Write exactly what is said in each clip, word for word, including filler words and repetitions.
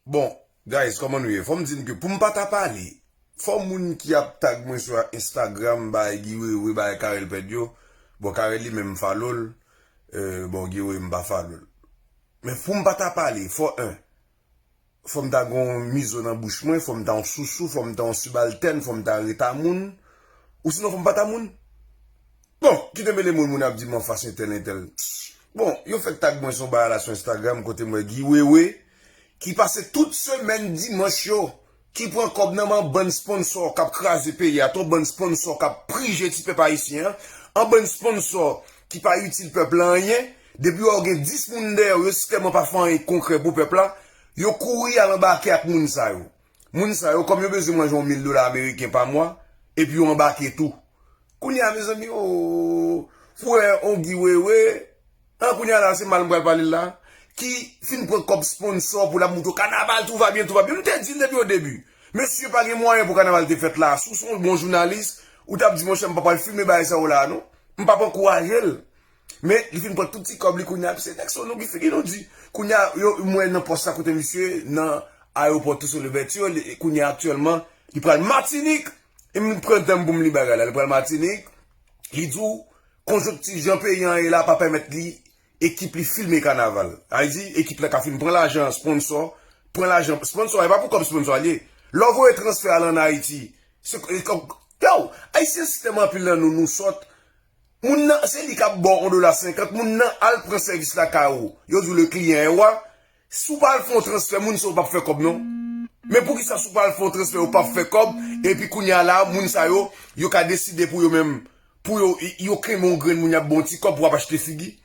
Bon, guys, kòman nou ye? Fò m di n ke pou m pa ta pale, fò moun ki ap tag mwen sou Instagram, bay Guy Wewe, bay Carel Pèd yo, bon, Carel li menm m follow l, euh, bon, Guy Wewe m pa follow l. Men pou m pa ta pale, fò en, fò m ta gon mizo nan bouch mwen, fò m ta yon sousou, fò m ta yon sibaltèn, fò m ta reta moun, ou sinon fò m pa ta moun. Bon, kite mele moun, moun ap di m anfas entèl, entèl. Bon, yo fèk tag mwen sou bagay la sou Instagram kote m wè Guy Wewe, ki pase tout semèn dimanch yo, ki pran kòb nan men bann sponsò k ap kraze peyi a, yon bann sponsò k ap prije ti pèp ayisyen an, yon bann sponsò ki pa itil pèp la anyen, depi yo gen dis moun dèyè yo, yo sitèlman pa fè anyen konkrè pou pèp la, yo kouri al anbake ak moun sa yo. Moun sa yo, kòm yo bezwen manje yon mil dola ameriken pa mwa, epi yo anbake tou. Kounye a, mezanmi, o, frè Ongi Wewe, an, kounye a la, se mal m pral pale l la, ki fin pran kòb sponsò pou l ap montre w kanaval, tout va byen, tout va byen. M te di l depi o debi. Mesye, pa gen mwayen pou kanaval te fèt la. Si w se yon bon jounalis, ou t ap di, monchè, m pa pral filme bagay sa yo la, non. M p ap ankouraje l. Men, li fin pran tout ti kòb li kounye a, se nèg sa yo, nou ki figi nou di. Kounye a, yo, mwen nan pòs la kote misye, nan ayewopò Toussaint Louverture, li, kounye a aktyèlman, li pral Matinik. E m pran tan m pou m li bagay la. Li pral Matinik, li di w, konjonkti jan peyi an ye la pa pèmèt li, ekip li filme kanaval. Sa vle di, ekip la ka fin pran lajan sponsò, pran lajan sponsò, e pa pou kòb sponsò a l ye. Lè w voye transfè al ann Ayiti, se, e kòb, yo, Ayisyen sitèlman anpil nan nou, nou sòt, moun nan, se li k ap ba w yon dola senkant, moun nan al pran sèvis lakay ou. Yo di w le client est roi. Si w pa al fè yon transfè, moun sa yo p ap fè kòb, non. Men poukisa si w pa al fè yon transfè, yo p ap fè kòb, epi kounye a la, moun sa yo, yo ka deside pou yo menm, pou yo, yo kenbe yon grenn moun y ap ba yon ti kòb pou w ap achte figi?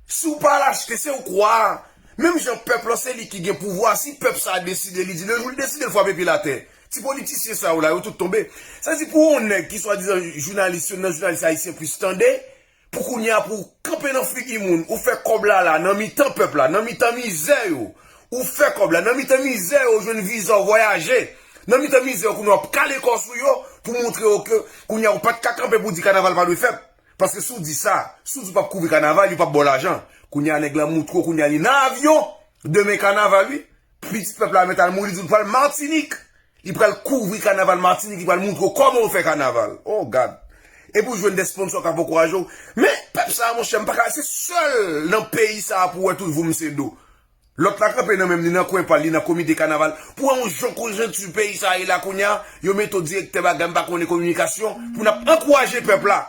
Si w pa al achte, se ou kwa. Menm jan pèp lan, se li ki gen pouvwa, si pèp sa a deside, li di, le jou l deside, l frape pye l atè. Ti politisyen sa yo la, yo tout tonbe. Sa di pou yon nèg ki swadizan jounalis, youn nan jounalis ayisyen plis tande, pou kounye a, pou w kanpe nan figi moun, ou fè kòb la la, nan mitan pèp la, nan mitan mizè yo, ou fè kòb la, nan mitan mizè yo, ou jwenn viza, ou vwayaje, nan mitan mizè yo, kounye a, w ap kale kò sou yo, pou montre yo ke, kounye a, ou pa t ka kanpe pou di kanaval pa dwe fèt. Paske si w di sa, si w di w p ap kouvri kanaval, yo p ap ba w lajan. Kounye a, nèg la montre w, kounye a, li nan avyon, demen kanaval, wi. Pitit pèp la mèt al mouri, li di w l pral Matinik. Li pral kouvri kanaval Matinik, li pral montre w kòman yo fè kanaval. Oh God. Epi w jwenn de sponsò k ap ankouraje w. Men, pèp sa a, monchè, m pa ka, se sèl nan peyi sa a pou w wè tout voum se do. Lòt la kanpe nan menm li nan kwen pa l, li nan komite kanaval. Pou w wè yon jan konjonkti peyi sa a ye la kounye a, yo mete w direktè bagay, m pa konnen kominikasyon, pou n ap ankouraje pèp la.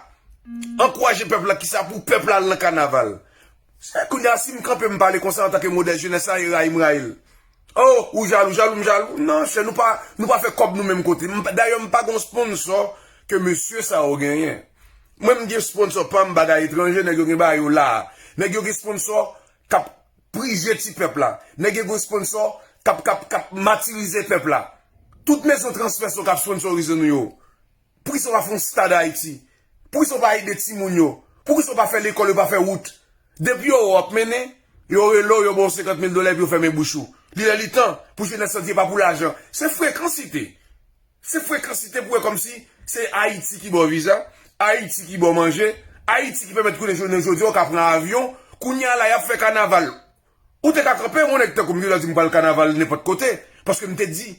Ankouraje pèp la, kisa pou pèp la al nan kanaval. Se kounye a, si m kanpe, m pale konsa antanke modèl jenès la, e rayi m rayi l. Oh, ou jalou, jalou, m jalou. Non, chè, nou pa, nou pa fè kòb nou menm kote. M pa, dayè, m pa gon sponsò ke mesye sa yo genyen. Mwen, m gen sponsò pa m, bagay etranje, nèg yo gen bagay yo la. Nèg yo gen sponsò k ap prije ti pèp la. Nèg yo gen sponsò k ap, k ap, k ap matirize pèp la. Tout mezon transfè se yo k ap sponsorize nou yo. Poukisa w pa fè yon stad Ayiti? Poukisa w pa ede timoun yo? Poukisa w pa fè lekòl, yo pa fè wout? Depi yo wè w ap mennen, yo rele w, yo ba w senkant mil dola epi yo fèmen bouch ou. Li lè li tan pou jenès lan di e pa pou lajan. Se frekansite. Se frekansite pou wè kòmsi se Ayiti ki ba w viza, Ayiti ki ba w manje, Ayiti ki pèmèt kounye jounen jodi a w ka pran avyon. Kounye a la, y ap fè kanaval. Ou te ka kanpe, yon nèg tankou m, ki lè di m pral kanaval nenpòt kote. Paske m te di,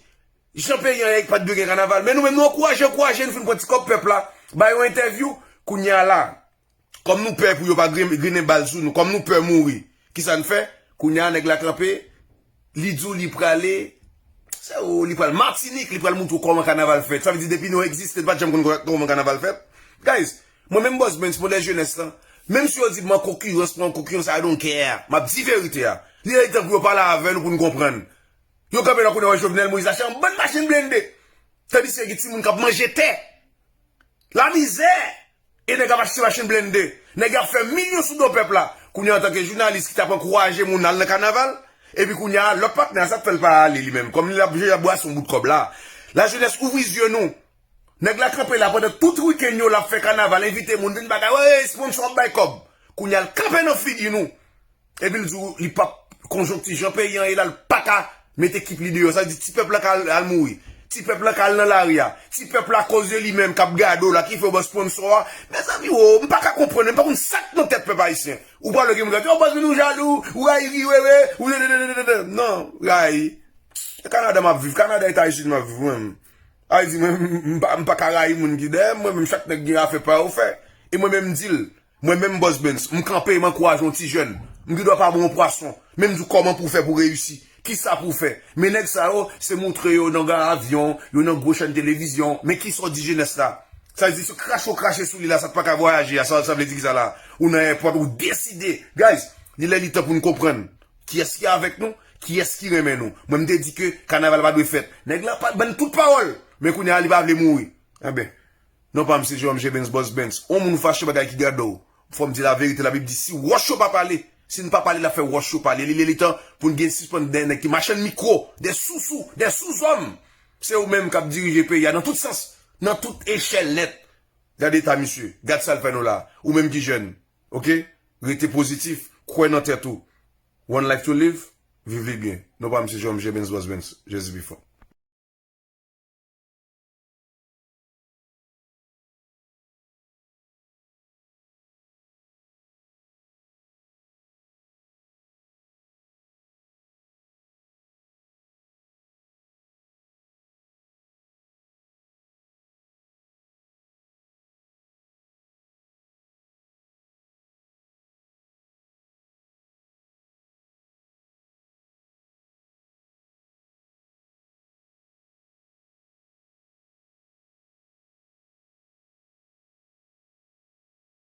jan peyi an ye, pa t dwe gen kanaval. Men nou menm, nou ankouraje, ankouraje, nou fin pran ti kòb pèp la, ba yo entèvyou. Kounye a la, kòm nou pè pou yo pa gren-, grennen bal sou nou, kòm nou pè mouri, kisa n fè? Kounye a, nèg la kanpe, li di w li prale, se, o, li pral Matinik, li pral montre w kòman kanaval fèt. Sa vle di, depi nou egziste, n pa t janm konn kò-, kòman kanaval fèt. Guys, mwen menm Boss Benz, modèl jenès lan, menm si yo di m an konkirans, mwen an konkirans, I don't care. M ap di verite a. Li lè li tan pou yo pale avè nou pou n konprann. Yo kanpe la kounye a, wè Jovenel Moïse achte yon bann machin blende. Tandiske gen timoun k ap manje tè. Lamizè! E nèg ap achte machin blende. Nèg ap fè milyon sou do pèp la. Kounye a, antanke jounalis ki t ap ankouraje moun al nan kanaval, epi kounye a, lòt patnè a, sa k fè l pa ale li menm? Kòm li ap jwe, ap brase yon bout kòb la. Lajenès, ouvri zye nou. Nèg la kanpe la pandan tout wikenn yo, l ap fè kanaval, envite moun vin bagay. Wè, sponsò ap bay kòb. Kounye a, l kanpe nan figi nou. Epi l di w li p ap, konjonkti jan peyi an ye la, l pa ka met ekip li deyò. Sa di ti pèp la ka al, al mouri. Ti pèp la ka al nan lari a. Ti pèp la, akoz de li menm, k ap gade w la, ki fè w ban sponsò a. Mezanmi, wo, m pa ka konprann, m pa konn sa k nan tèt pèp ayisyen. Ou pale gen moun k ap di, o, paske nou jalou, ou rayi Guy Wewe, ou de, de, de, de, de, de. Non, rayi. E Kanada m ap viv, Kanada Etazini m ap viv mwen menm. Sa vle di mwen m pa, m pa ka rayi moun ki dèyè m, mwen menm chak nèg gen afè pa yo fè. E mwen menm m di l, mwen menm Boss Benz, m kanpe, m ankouraje yon ti jèn. M gen dwa pa bon yon pwason, men m di w kòman pou w fè pou w reyisi. Kisa pou w fè? Men nèg sa yo, se moutre yo nan gran avyon, yo nan gwo chèn televizyon. Men kisa w di jenès la? Sa vle di, se krache w krache sou li la, sa k pa ka vwayaje a, sa, sa vle di kisa la? Ou nan èpòt, ou deside. Guys, li lè li tan pou n konprann kiyès ki avèk nou, kiyès ki renmen nou. Mwen, m te di ke kanaval pa dwe fèt. Nèg la pa t ban n tout pawòl. Men kounye a, li pa vle mouri. Enben, non pa m se Jerome J Benz, Boss Benz. On moun ou fache bagay ki gade w. Fò m di laverite, Labib di, si wòch yo pa pale, si n pa pale, l ap fè wòch yo pale. Li lè li tan pou n gen sispann de nèg ki machann mikwo, de sousou, de souzòm. Se ou menm k ap dirije peyi a nan tout sans, nan tout echèl nèt. Gade eta misye, gad sa l fè nou la. Ou menm ki jèn, oke? Rete pozitif, kwè nan tèt ou. One life to live, viv li byen. Non pa m se Jerome J Benz, Boss Benz. Jezi pi fò.